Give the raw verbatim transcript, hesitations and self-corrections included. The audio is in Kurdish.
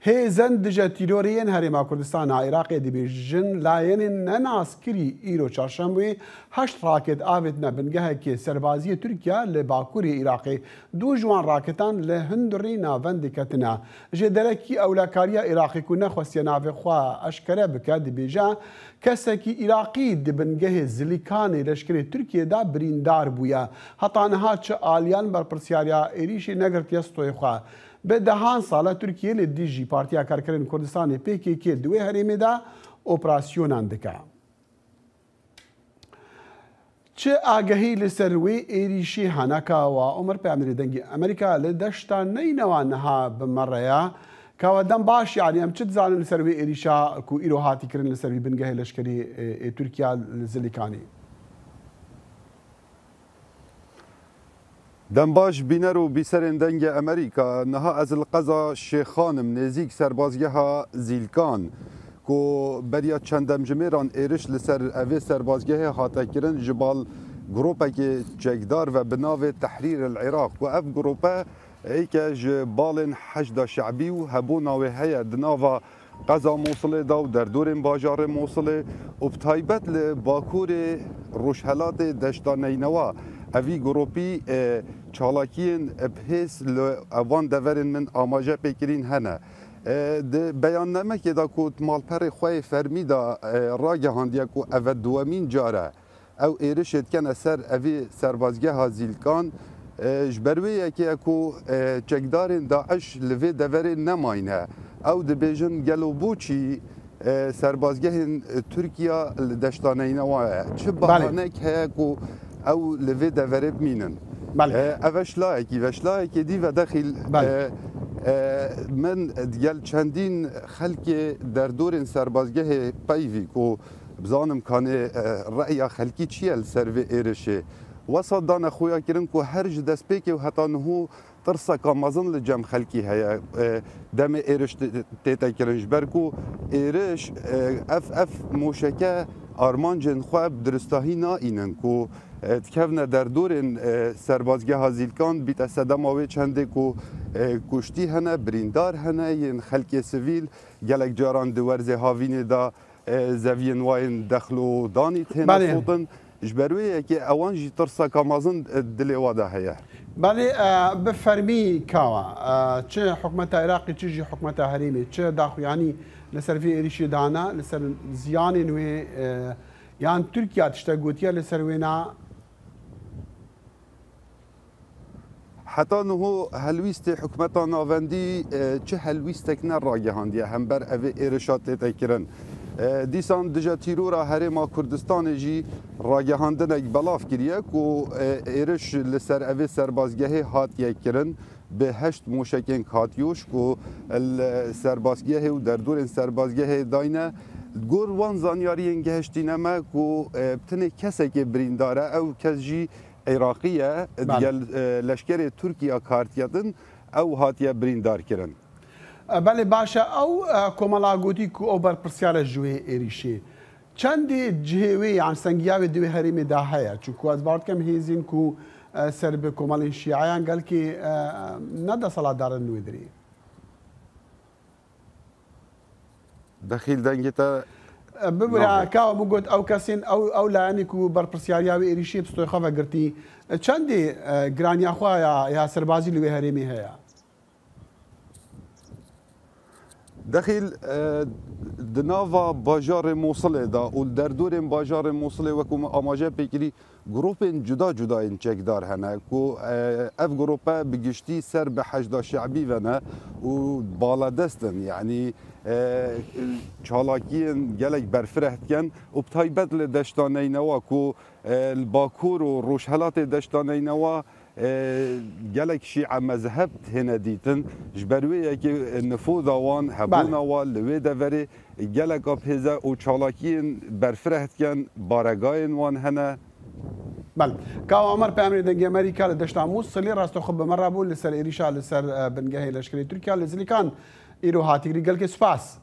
Hêzên dije tîrorê yên Herêma Kurdistana Iraqê dibêjin, layenên nenaskirî îro çarşembeyê heşt raket avêtine bingehekê serbaziyê Tirkiye li bakurê Iraqê. Du ji wan raketan li hundirî navendê ketine. Jêderekî ewlekariya Iraqê ku nexwestiye navê xwe eşkere bike, dibêje, kesekî Iraqî di bingehê Zilîkanê leşkerê Tirkiyê de birîndar bûye. Heta niha çi aliyan berpirsiyariya êrîşê negirtiye stoyê xwe. Bi dehan sal e Tirkiye li dijî Partiya Karkerên Kurdistanê P K K di wê herêmê de operasyonan dike. Çi agehî li ser wê êrîşî hene? Kawa Omer, peyamnêrê Dengê Amerîka li deşta Neynewa niha bi me re ye. Kawa dem baş, yanî em çi dizanin li ser wê êrîşa ku îro hatî kirin li ser vî bingehê leşkerî ê, ê Tirkiya li Zilîkanê? Dem baş bîner û bîserên Dengê Amerîka. Niha ez li qeza Şêxan im, nêzîk serbazgeha Zîlkan, ku beriya çend demjimêran êriş li ser evê serbazgehê hate kirin ji bal gropekê çekdar ve bi navê Tehrîr el Iraq, ku ev grope êke ji balên Heşda Şe'bî û hebûna wê heye di nava qeza Mûsilê de û derdorên bajarê Mûsilê û bi taybet li bakurê rojhelatê deşta Neynewa. Evî gropî, e, çalakiyên bi hêz li van deverên min amaje pê kirîn hene. E, di beyannamekê de ku di malperê xwe yê fermî de, e, ragihandiye ku ev e duwemîn car e ew êrişê dikene ser evî serbazgeha Zîlkan, e, ji ber wê yekê ye ku, e, çekdarên DAIŞ li vê deverê nemayne. Ew dibêjin, gelo boçî, e, serbazgehên Tirkiya li deşta Neynewa ye? Çi Belê. bahanek heye ku ew li vê deverê bimînin? Belê. E, ev e şilayekî ve, şilayekê dî ve dexîl, Belê. e, e, min digel çendîn xelkê derdorên serbazgehê peyvî ku bizanim kanê, e, re'ya xelkî çi ye li ser vê êrişê. Wesa dane xuya kirin ku her ji destpêkê û heta niho tirseka mezin li cem xelkî heye, e, demê êriş tê-, tête kirin, ji ber ku êriş, e, ev, ev moşeke armancên xwe bi diristahî naînin ku, e, dikevne derdorên, e, serbazgeha Zîlkan, bîte sedema wê çendê ku, e, kuştî hene, birîndar hene, yên xelkê sivîl gelek caran di werzê havînê de, e, zeviyên wa yên dexlodanî têne Belê. sotin. Ji ber wê yekê ewan jî tirseka mezin, e, dilê wa de heye. Belê, e, bi fermî Kawa, e, çi hikûmeta Iraqê, çi jî hikûmeta herêmê, çi daxuyanî li ser vê êrîşê dane, li ser ziyanên wê, e, yan Tirkiye tiştek gotiye li ser wê na? Heta niho helwîstê hikûmeta navendî, e, çi helwîstek neragihandiye hember evê êrişa tête kirin. E, dîsan dije tîrora Herêma Kurdistanê jî ragihandinek belav kiriye ku, e, êriş li ser evê serbazgehê hatiye kirin bi heşt moşekên Katyuş ku li serbazgehê û derdorên serbazgehê dayne. Gor wan zanyariyên gehiştîne me ku, e, tenê kesekê birîndar e, ew kes jî Iraqî ye, Belê. digel, e, leşkerê Tirkiye kar diketin, ew hatiye birîndar kirin. E, belê, baş e. Ew, e, komela gotî ku ew berpirsiyar e ji wê êrîşê. Çendê cihê wê, yan sengiya wê di wê herêmê de heye? Çunku ez bawer dikim hêzên ku, e, ser bi komelên şîeyan gelkê, e, ne desthilatdar in li wê derê. Dexîl dengê te E, bibire, nabê. Ka min got, ew kesên, ew, ew layenê ku berpirsiyariya wê êrîşê bi stoyê xwe vegirtî, e, çendê, e, giraniya xwe ya, ya serbazî li wê herêmê heye? Dexîl, e, di nava bajarê Mosilê de û li derdorên bajarê Mosilê, wekû min amaje pê kirî, Grûpên cuda cuda yên çekdar hene ku, e, ev grûpe bi giştî ser bi Heşda Şe'bî ve ne û baledest in, yanî, e, çalakiyên gelek berfireh dikin û bi taybet li Deşta Neynewa ku, e, li Bakur û Rojhelatê Deşta Neynewa, e, gelek şîe mezheb têne dîtin. Ji ber wê yekê nifoda wan, hebûna Belê. wan li wê deverê gelek ap hêze û çalakiyên berfireh dikin, baregayên wan hene. Belê. Kawa Omer, peyamnêrê Dengê Amerîka li deşta Mûsilê rastex bi me re bû li ser êrîşa li ser, e, bingehê leşkerê Tirkiya li Zilîkan îro hatî kirî. Gelkê spas.